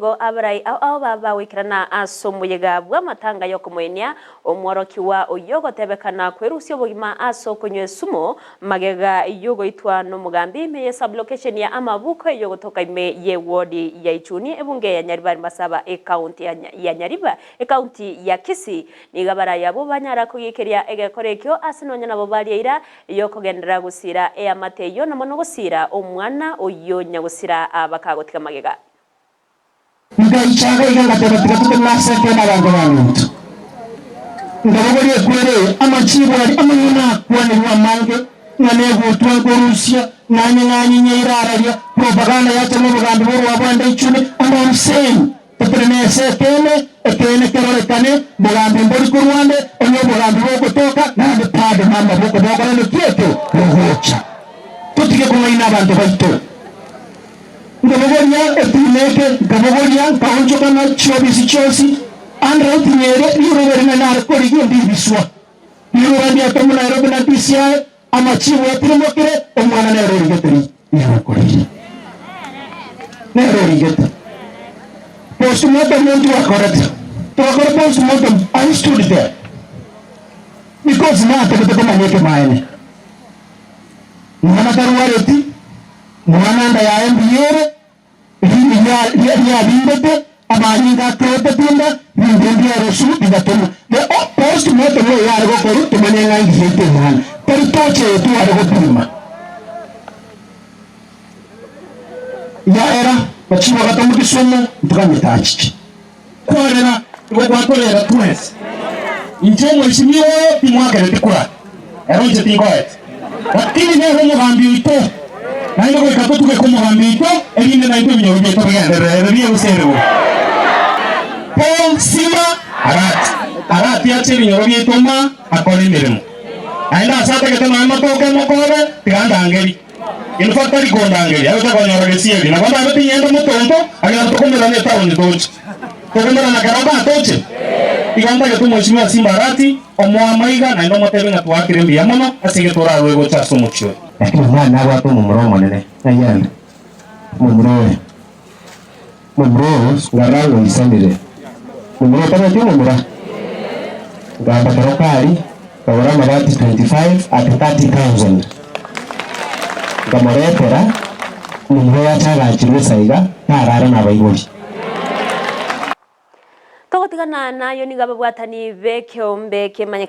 Nigo abarai ao ao baba goikerana ase omoyega bw'amatanga y'okomoenia omworokigwa oyio ogotebekana kwerusia obogima ase okonywa esumo magega y'ogoitwa nomogambi ime ye sub-location ya Amabuko eyogotoka ime ye ward ya Ichuni ebunge ya Nyaribari Masaba ekaunti ya Nyariba ekaunti ya Kisii. Nigo abarai abwo banyara kogiikeria egekora ekio ase nonya nabo baria eira y'okogenderera gosiira eamate eyio na mono gosiira omwana oyio nyagosira bakagotiga magega. Ngaichaga iga ngateba, Tiga totenene ase ekeene abanto baminto. Nkabogoria ekwere eye, amachiibo aria amang'ana akwanirwe amange, ng'a negutwa nkorusia, ng'a nying'anyinyia irararia, propaganda yacha nobogambi borwa bwande ichuni, and I'm saying, totenene ase ekeene, ekeene kerorekane, bogambi mbori korwa ande, onye obogambi bogotoka, naende bado namaboko bokorende ki eke bogocha. Totige kong'aina abanto baito. Nkabogoria etiina eke, nkabogoria, nkaonchokana chiobisi chionsi, handwriting ere riroba rinene nare korigia ndibiswa. Riroba ndiatomwa Nairobi na DCI, amachibu atirimokire, omwana nere origete ri riarokorire. Nere origete. Postmortem ntwakorete. Twakora postmortem, I stood there. Because natagete komanya ekemaene. Mwana tarwareti, Mwana enda yaye mbuya ere, riini riabimbete, amanyinga akerete tinda, rinde ndiarosu bigatoma. The post mortem oyo yare gokorwa tomanye ng'a ngiya ete omwana. Tari tocha eye tware gopima. Yaera, bachibu bagatoma Kisumu, ntoganyete achiche. Kwarera igo gwatorera twensi. Inche omweshimiwa oyo timwakereti kura, ero inche tinkoete. Lakini nere omogambi oito, naende goika totugeke omogambi oito, erinde naintwe ebinyoro biaito bigenderere ere biya gose ere bobe. Paul Simba Arati, Arati ache ebinyoro biaito ma akore emeremo. Naende ase atagete nonya matoke mokobe, tiga ndangeri. In fact tari kondangeria, agocha konyora gesieri. Nabo ndabe ting'ende motonto, agera tokomerana etaoni toche. Tokomerana keroka atoche. Igo ntagete omweshimiwa Simba Arati, omoe amaiga naende omotebie ng'a twaakire mbuya mono ase egento orarue gocha ase omochie oyo. Lakini omwana nabwate omomura omonene, ng'ai ande? Omomura oyo, omomura oyo ngarora ngoisanire. Momura otabwati omomura? Nkagamba keroka aria, nkagora amabati 25 at 30,000. Nkamoretera, omomura oyo ache agachirwe esaiga, tarara nabaibori. Togotigana nayo nigo ababwatani b'ekeombe kemanyekane.